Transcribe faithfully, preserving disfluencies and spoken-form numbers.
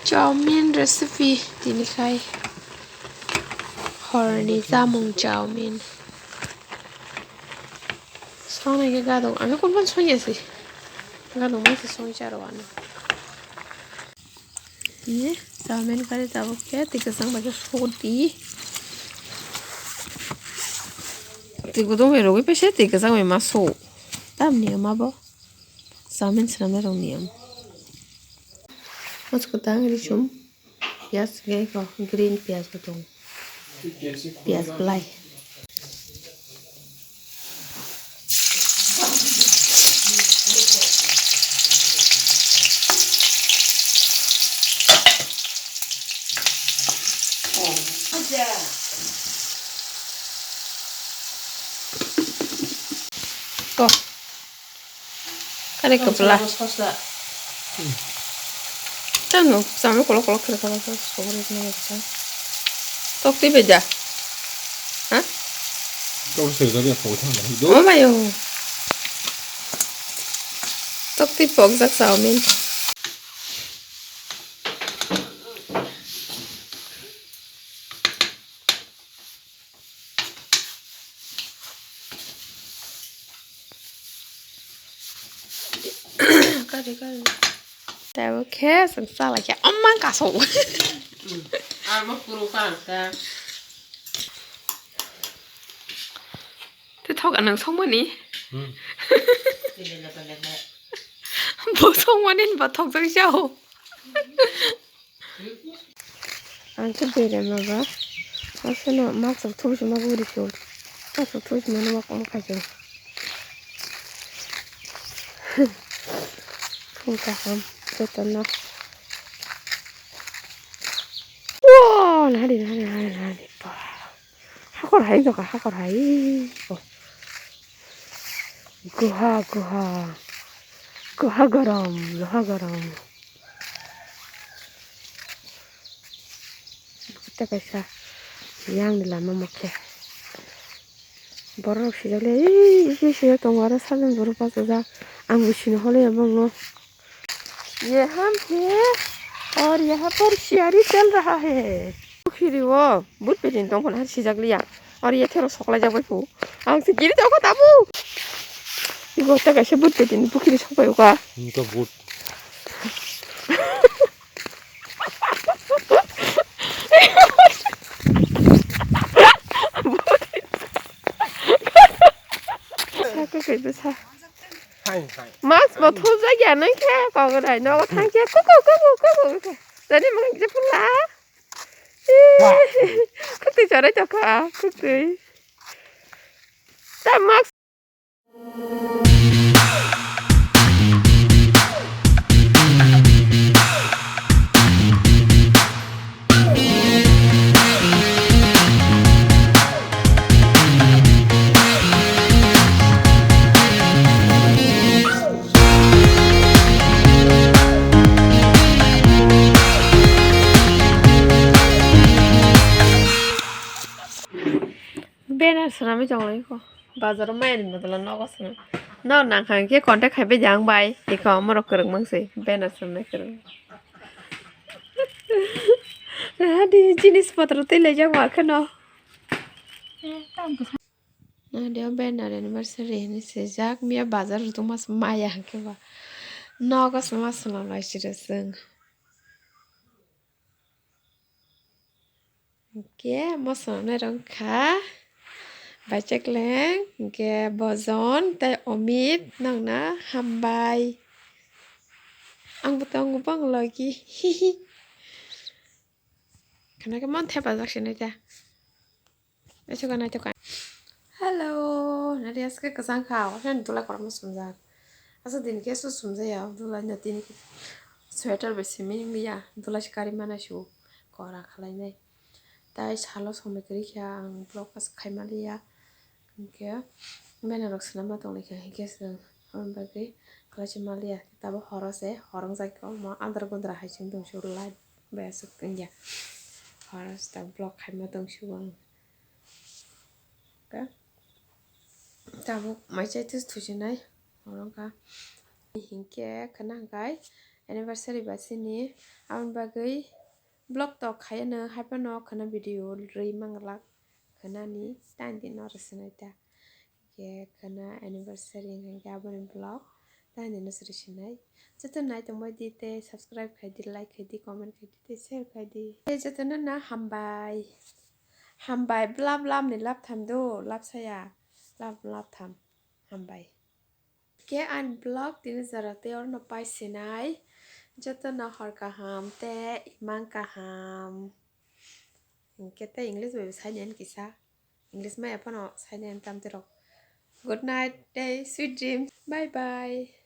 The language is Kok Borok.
Chowmin recipe tini khai horni chamung chowmin. Songnai khe gadok, ano konpan songya se. Gadok mai se songwi charo ano. Ye, chowmin kari tabuk khe twi kwchang bai khe sodi. Twi gutung bai rogwi pese twi kwchang bai ma so. Tamni ma bo. Chowmin swnamnai rok niyam. Mwchwkutang risum, piyaj khe eko green piyaj bo tongo. Piyaj belai. Ko. Kare kwpla. Tamo, samo kolok kolok khe kha, kha, sogri khe kha. Tok twi beja. Ha? Tok se jodi pok thang na. Oh mayo. Tok twi pok jak chowmin. Kari, kari. Tabo khe chwng chala khe amang kaso. Armo kuru kang ka. Te thok anang songmani. Hmm. Bo songmani ba thok jang jao. Ang khe berema ba, aswkno makchwk thubui se ma guri se, makchwk thubui se mano ma kok ma khai se. Phung kaham jotono. Wow, nari, nari, nari, nari, ba. Hakor hai wngkha, hakor hai. Oh. Guha, guha. Guha gorom, guha gorom. Tei kaisa yang ni lama mokhe. Borok sijak le, ei, ei, sijak tongo, aro sajani borok bachajak. Ang bo sini hole ya bangno. ये हम थे और यहाँ पर सियारी चल रहा है। Pukhiri o but bedin tong phano sijak liya. Or ye thero soklai jak bai phu. Ang se giri tong kho tabu. Igo ta kaisa but bedin pukhiri sok bai uka. Nito but. Sa ko kai besa. Hai, hai. Mas bo thujak ya nang khe kok rai nogo thang khe kuku, kuku, kuku khe. Tani mang je pula. Wah. Khuktwi chorai tokha, khuktwi. Ta mas. Banner swnamwi tongo iko. Bazaro mayani bodolo nogo swnam. Nok nangkha hwnkhe contact khai bai jang bai. Iko omorok kwrwng mangse banner swnamnai kwrwng. Hadi jinis potro tei laijak ma kheno. Naidi o banner anniversary hinwi swijak. Miya bazar rwtwkma se maya hwnkhe ba. Nogo se ma swnam lai siro chwng. Hwnkhe mo swnamnai rok wngkha Baichakleng, hwnkhe Bojon tei Omit, nokna hambai. Ang bo tongo bang logi. Khana khe mon thepajak sinai ta. Naithoka, naithoka. Hello, nari aske kwchang kha, osen dulai kormo sumjak. Asa din khe su sumjaya, dulai no tini khe sweater bai simi wngya, dulai se kari mana su kora khalai nai. Tai salo somoi kwrwi kha ang vlog as khai maliya. Hinkhe banner rok swnamna tonglaikha, hinkhe chwng aboni bagwi kwlai se maliya. Tabuk horo se, horo wngjakha omo andra gundra hai se wng tong su light bai aswk wngya. Horo se tabuk vlog khaima tong su ang. Ka tabuk mai chai thus thusinai horo wngkha. Hinkhe khwna hwnkhe anniversary ba chini, aboni bagwi vlog tok khaiya no haiphano khwna video rwi manglak khwnani tani no rwswnai ta. Khe khwna anniversary hwnkhe aboni vlog tani no rwswnai. Joto nai tongbai di tei subscribe khai di, like khai di, comment khai di tei share khai di. Tei jotono no hambai. Hambai bla bla ni lab tham do, lab saya, lab lab tham. Hambai. Khe ani vlog tini jora tei oro no pai sinai. Joto no hor kaham tei imang kaham. Hwnkhe tei English bai bo sai nai kisa. English maya phano sai nai tamte rok. Good night tei sweet dreams. Bye bye.